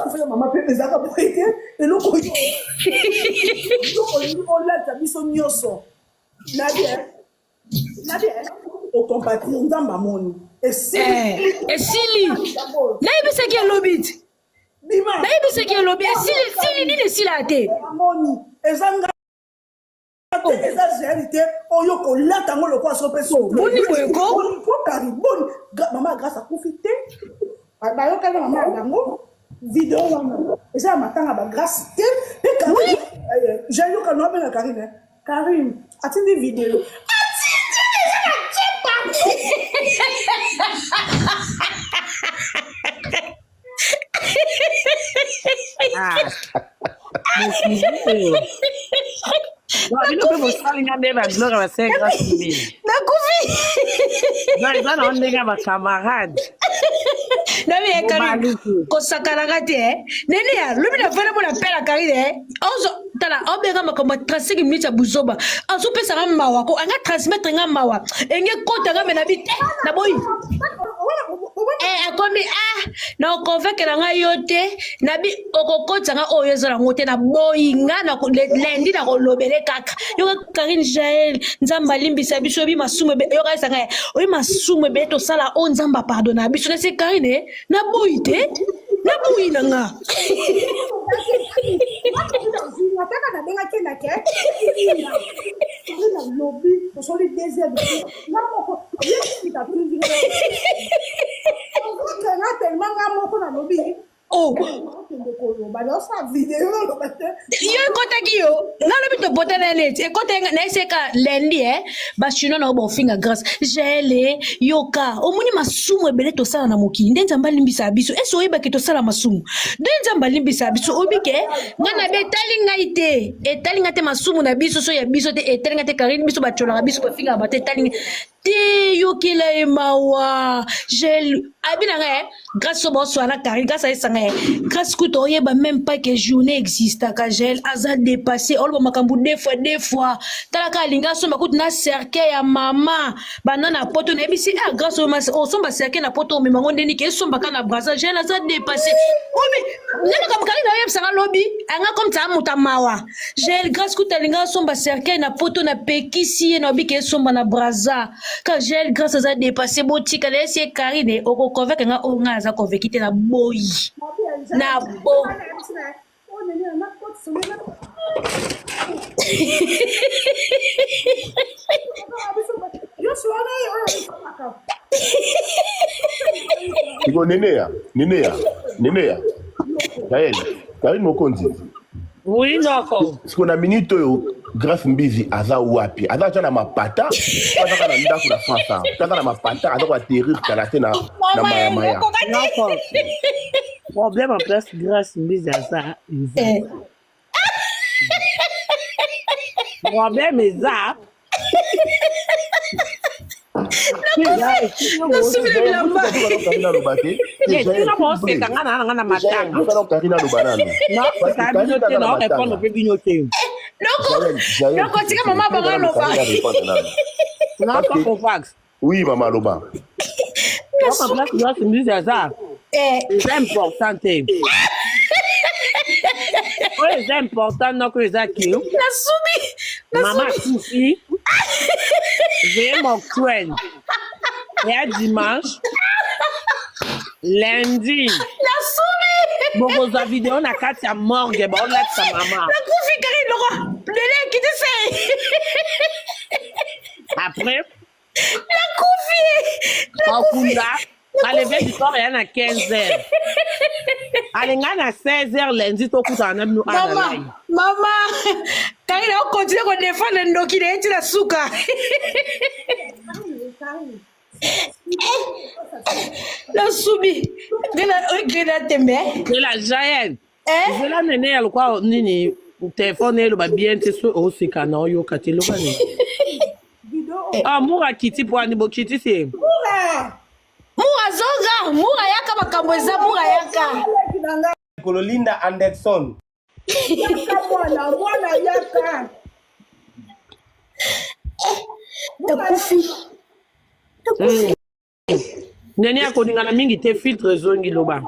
Akufela mama mpe ezalaka boye te eloko oyo eloko olingi olata biso nyonso na bien na bien okompatir nzambe amoni esili Eh, esili nayebisaki elobi ti bima nayebisaki elobi esili esili nini esila te amoni eza nga te eza jael te oyo kolata yango lokola so mpe Boni boye ko? kari boni mama grace akufi te bayokani na mama ya bango video wana eza ya matanga ba grace te mpe karine jael yoka no abenga karine karine atindi video atindi eza na jepardi Ah. Mokili oyo. Bino mpe bosali nga nde bagloire basele grâce mbi. Nakufi. Non, eza na ndenge ya bacamarade. Nabi ya Karine Bobaluki. kosakanaka te eh. Nene ya lobi na vana mona pela Karine eh. Ozo tala obenga makambo ya 35 minutes ya buzoba. Azopesa nga mawa ko anga transmettre nga mawa. Enge kota nga me na bi te na boyi. Eh, akomi ah na oconvaincre na ngai yo te nabi okokotisa nga oyo eza nango te naboyi nga na lundi nakolobele kaka yoka karine jael nzambe alimbisa biso oyebi masumu ebe yoka esa ngai oyebi masumu ebele tosala oyo nzambe apardona biso nasi karine naboyi te naboyi na nga ataka nabengaki na ke nalobi tosoli deuxième nga moko nga tellement nga moko nalobi oh okende koloba naosala video oloba te yo ekotaki yo nga lobi topotana neti ekotaki nga nayeseka lundi e bachinois na yo baofinga grâce jaele yoka omoni masumu ebele tosala na mokili nde nzambe alimbisaka biso ese oyebaki tosala masumu nde nzambe alimbisaka biso oyebi ke nga na bi etali ngai te etali ngai te masumu na biso so ya biso te etali ngai te karine biso bacolaka biso bafingaka bato etali ngai te yokela ye mawa gel abi na ngai grâce oyo baoswana na karine grâce ayesa ngai grâce kuta oyeba même pas que journée existaka gel aza dépassé oloba makambo deux fois deux fois talaka alingi asomba kutu na cercueil ya mama banda na poto nayebisi ah grâce oyo masi osomba cercueil na poto omema ngo ndeni ke esombaka na braza gel aza dépassé omi nde makambo karine ayebisaka lobi anga comme taa moto ya mawa Jael Grace kuta alinga asomba cercueil na poto na pekisi ye na obike esomba na Brazza ka Jael Grace aza dépassé botika na esi Karine oko convaincre nga oyo nga aza convaincu te na boyi na bo Siko neneya neneya neneya Gaël Karine Mokonzi Oui, noko. Siko na minute oyo Grace Mbizi aza wapi? Aza aza na mapata, aza na ndako na France awa. Aza na mapata, aza ko atterrir kala te na na maya maya. Noko. Problème en place Grace Mbizi aza eza. Eh. Problème eza nasubila bilamba Karine aloba te. tina boseka nga na nga na matanga Karine aloba nanu. naoseka bino te naorépondre mpe bino te noko tika mama bango aloba naoka kovax Oui, mama aloba. Naoka place Grace Mbizi aza eza important te oyo eza important noko eza ke nasubi mama akufi veye mocrane eya dimanche lundi nasubi bokozwa video na kati ya morgue baolatisa mama nakufi karine loko lele ekiti se après nakufi bakunda baleve du corps eya na 15 heures alinga na 16 heures lundi tokutana na bino awa na mama live mama karine okontinue kodefendre ndoki na ye ti na suka nasubi grena tembe zela jael Eh? zela nene ya lokwa nini telefone eloba bien te so oseka na oyoka te eloba nini ah mura akiti po ani bokiti te mura zonga mura yaka makambo eza mura yaka Likolo Linda Anderson. Yaka mwana mwana yaka nakufi Nene akolingana mingi te filtre ezongi loba.